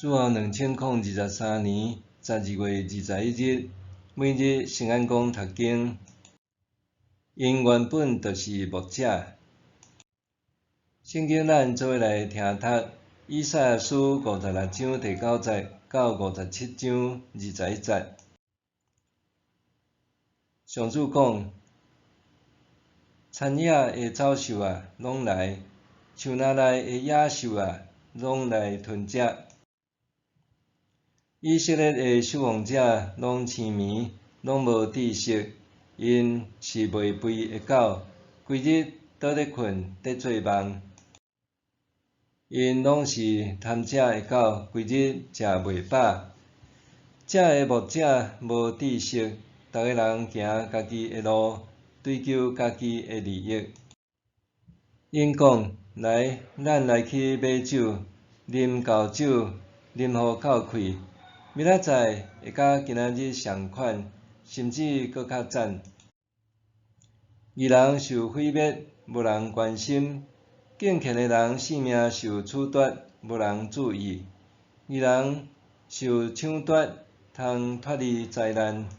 主後2023年12月21日，每日聖安講讀經。𪜶原本就是牧者。聖經咱做伙來聽讀以賽亞書56章第9節到57章21節。上主講：田野的走獸啊，攏來；樹林內的野獸啊，攏來吞食。以色列的守望者攏癡迷，攏無知識，𪜶是袂肥的狗，規日倒咧睏，咧做夢。𪜶攏是貪食的狗，規日食袂飽。這个牧者無知識，逐个人行家己的路，追求家己的利益。𪜶講：來，咱來去買酒，啉厚酒，啉予夠氣。明仔載會佮今仔日仝款，甚至閣較慘。義人受毀滅，無人關心；敬虔的人性命受褫奪，無人注意。義人受搶奪，通脫離災難。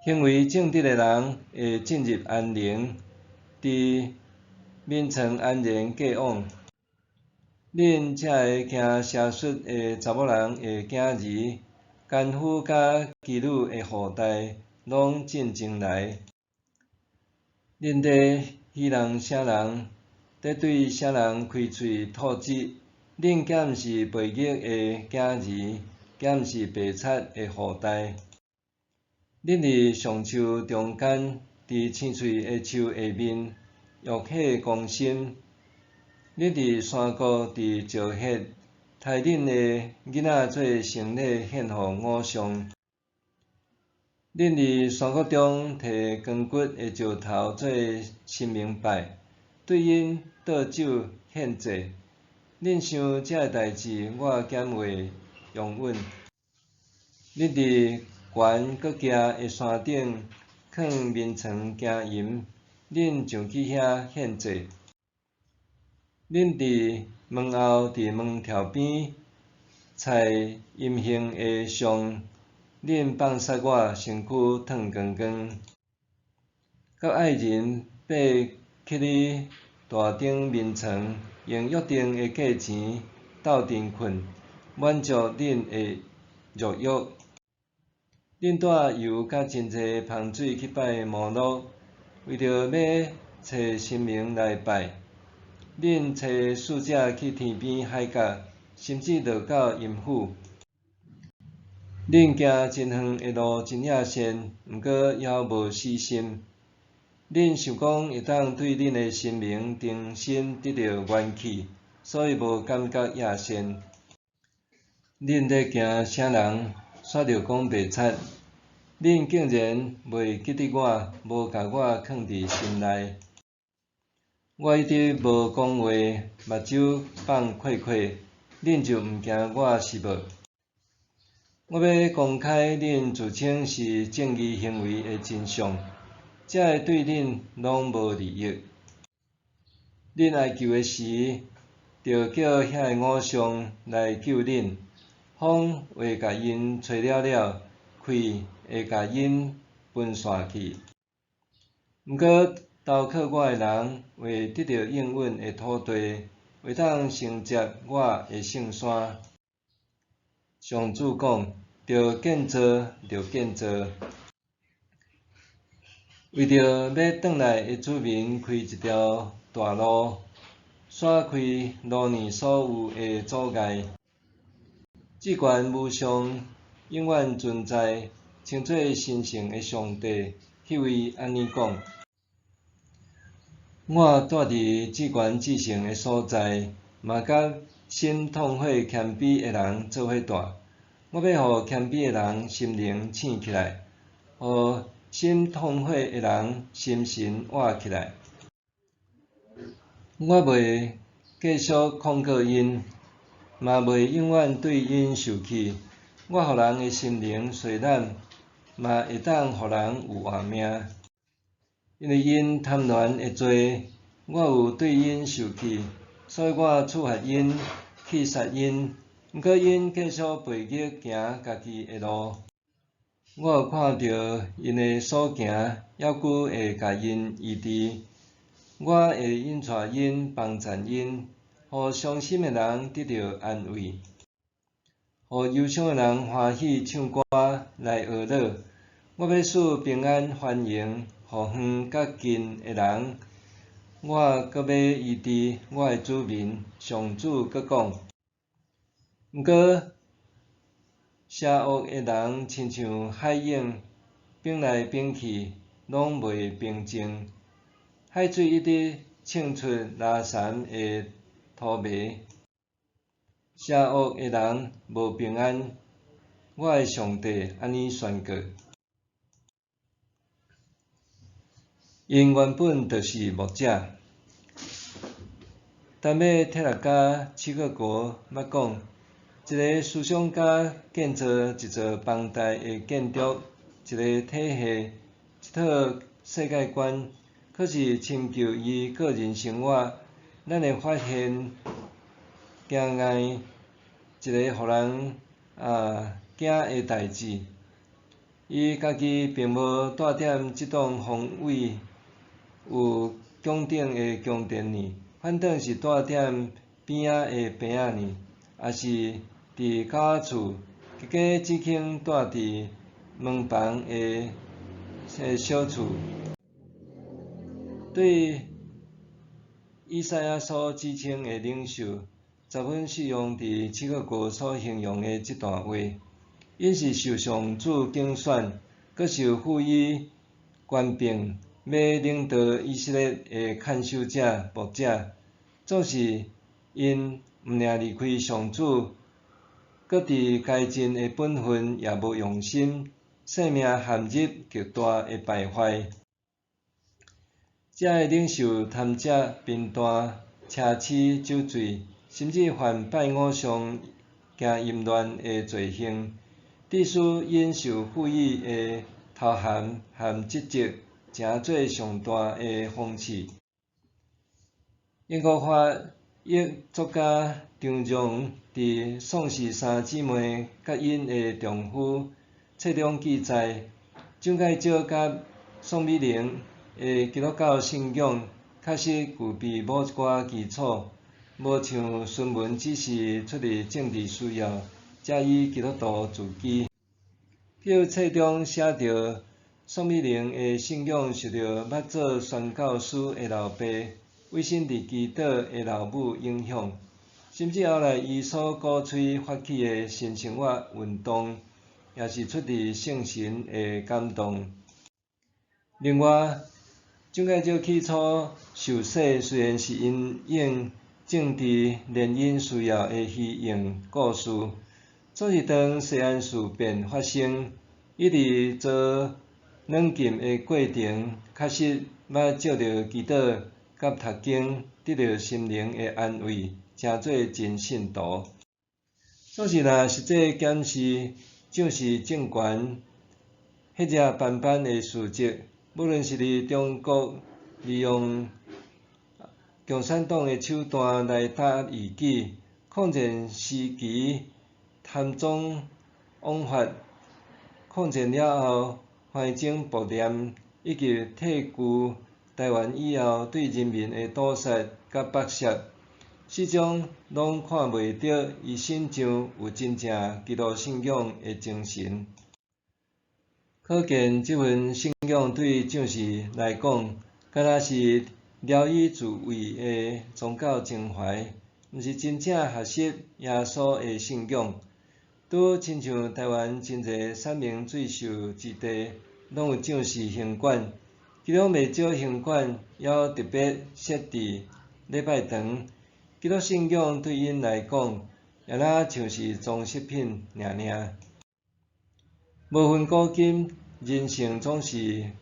行為正直的人會進入安寧，佇眠床安然過往。恁這个行邪術的查某人的囝兒，奸夫佮妓女的後代，攏進前來。恁咧戲弄啥人？咧對啥人開喙吐舌？恁敢毋是悖逆的囝兒？敢毋是白賊的後代？恁佇橡樹中間，佇青翠的樹下面，欲火攻心。恁佇山谷，佇石穴，刣恁的囡仔做牲禮獻予偶像。恁佇山谷中提扛骨的石頭做神明拜，對𪜶倒酒獻祭。恁想這个代誌，我敢會容忍？恁佇懸閣崎的山頂，囥眠床行淫，恁上去遐獻祭。恁佇門後，佇門柱邊，採淫行的相，恁放殺我身軀褪光光。佮愛人爬起你大頂眠床，用約定的價錢鬥陣睏，滿足恁的肉欲。恁帶油佮真濟芳水去拜摩洛，為著欲揣神明來拜。恁差使者去天邊海角，甚至落到陰府。恁行真遠的路，真野善，毋過猶無死心。恁想講會當對恁的神明忠心得著元氣，所以無感覺野善。恁咧驚啥人？煞著講白賊。恁竟然袂記得我，無共我囥佇心內。我一直無講話，目睭放闊闊，恁就毋驚我是無？我欲公開恁自稱是正義行為的真相，這个對恁攏無利益。恁哀求的時，著叫遐个偶像來救恁，風會共𪜶吹了了，氣會共𪜶分散去。毋過，投靠我的人會得著應允的土地，會當承接我的聖山。上主講：著建造，著建造，為著欲轉來的子民開一條大路，徙開路內所有的阻礙。至懸無上，永遠存在，稱做神聖的上帝，彼位按呢講：我住佇至懸至聖的所在，嘛佮心痛悔謙卑的人做伙住。我欲予謙卑的人心靈醒起來，予心痛悔的人心神活起來。我袂繼續控告𪜶，嘛袂永遠對𪜶受氣。我予人的心靈隨懶，嘛會當予人有活命。因為𪜶貪戀的罪，我有對𪜶受氣，所以我處罰𪜶，去殺𪜶。毋過𪜶繼續悖逆行家己的路。我有看著𪜶的所行，猶閣會共𪜶醫治。我會引帶𪜶，幫贊𪜶，予傷心的人得著安慰，予憂傷的人歡喜唱歌來娛樂。我欲賜平安繁榮，予遠佮近的人。我閣欲醫治我的子民，上主閣講。毋過，邪惡的人親像海湧，湧來湧去，攏袂平靜。海水一直衝出拉潯的塗糜。邪惡的人無平安，我的上帝按呢宣告。𪜶原本就是牧者。耽美鐵學家齊克果捌講。一个思想家建造一座龐大的建築，一个體系，一套世界觀。可是深究伊個人生活，咱會發現驚訝一个予人驚的代誌。伊家己並無蹛踮這棟宏偉有拱頂的宮殿呢，反轉是蹛踮邊仔的棚仔呢。抑是佇狗仔厝，結果只肯蹛佇門房的小厝。對以賽亞所指稱的領袖，十分適用佇齊克果所形容的這段話。𪜶是受上主揀選，閣受賦予權柄，欲領導以色列的看守者、牧者，總是𪜶毋爾離開上主，閣佇該盡的本分也無用心，性命陷入極大的敗壞。遮的領袖貪食貧惰、奢侈酒醉，甚至犯拜偶像、行淫亂的罪行，致使𪜶受賦予的頭銜和職責，成做上大的諷刺。英國法譯作家張讓佇宋氏三姊妹佮𪜶的丈夫冊中記載，蔣介石佮宋美齡的基督教信仰確實具備某一寡基礎，無像孫文只是出於政治需要，才以基督徒自居。譬如冊中寫著，宋美齡的信仰受著捌做宣教師的老爸委身佇祈禱的老母影響，甚至後來伊所鼓吹發起的新生活運動，也是出自聖神的感動。另外，蔣介石起初受洗雖然是因應政治聯姻需要的虛應故事，總是當西安事變發生，伊佇遭軟禁的過程，確實捌藉著祈禱佮讀經，得著心靈的安慰，成做真信徒。總是若實際檢視蔣氏政權血跡斑斑的事跡，無論是佇中國利用共產黨的手段來打壓異己，抗戰時期貪贓枉法，抗戰了後橫徵暴斂，以及退居台灣以後對人民的屠殺佮剝削，始終攏看袂著伊身上有真正基督信仰的精神。可見這份信仰對蔣氏來講，敢若是聊以自慰的宗教情懷，毋是真正學習耶穌的信仰。拄親像台灣真濟山明水秀之地，攏有蔣氏行館，其中袂少行館猶特別設置禮拜堂。基督信仰對𪜶來講，也若像是裝飾品爾爾。無分古今，人性總是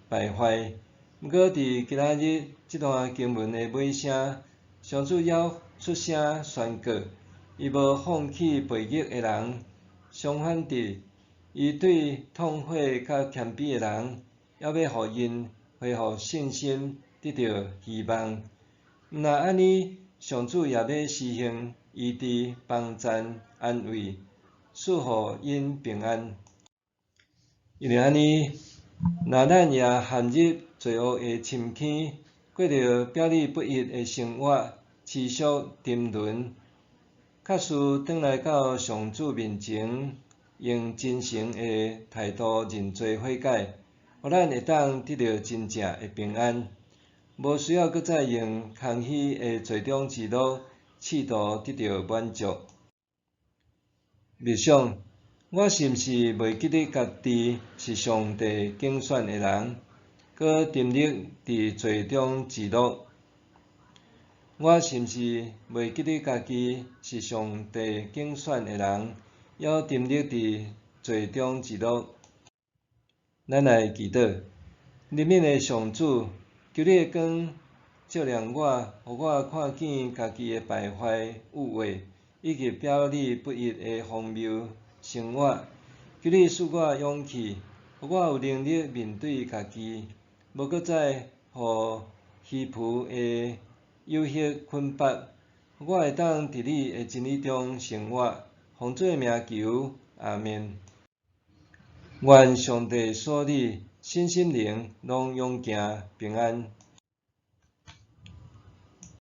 敗壞。毋過佇今仔日這段經文的尾聲，上主猶出聲宣告，伊無放棄悖逆的人，相反地，伊對痛悔佮謙卑的人，猶欲予𪜶恢復信心，得著希望。毋但按呢，上主也欲施行醫治、幫贊、安慰，賜予𪜶平安。因為按呢，若咱也陷入罪惡的深坑，過著表裡不一的生活，持續沉淪，確需轉來到上主面前，用真誠的態度認罪悔改，予咱會當得著真正的平安，無需要閣再用空虛的罪中之樂，試圖得著滿足。默想，我是毋是袂記得家己是上帝揀選的人，閣沉溺佇罪中自樂？我是毋是袂記得家己是上帝揀選的人，猶沉溺佇罪中自樂？咱來祈禱，憐憫的上主，求你的光照亮我，予我看見家己的敗壞惡話，以及表裡不一的荒謬生活。求你賜我勇氣，予我有能力面對家己，無閣再予虛浮的誘惑捆綁，予我會當佇你的真理中生活。奉主的名求，阿們。願上帝賜你身心靈攏勇健平安。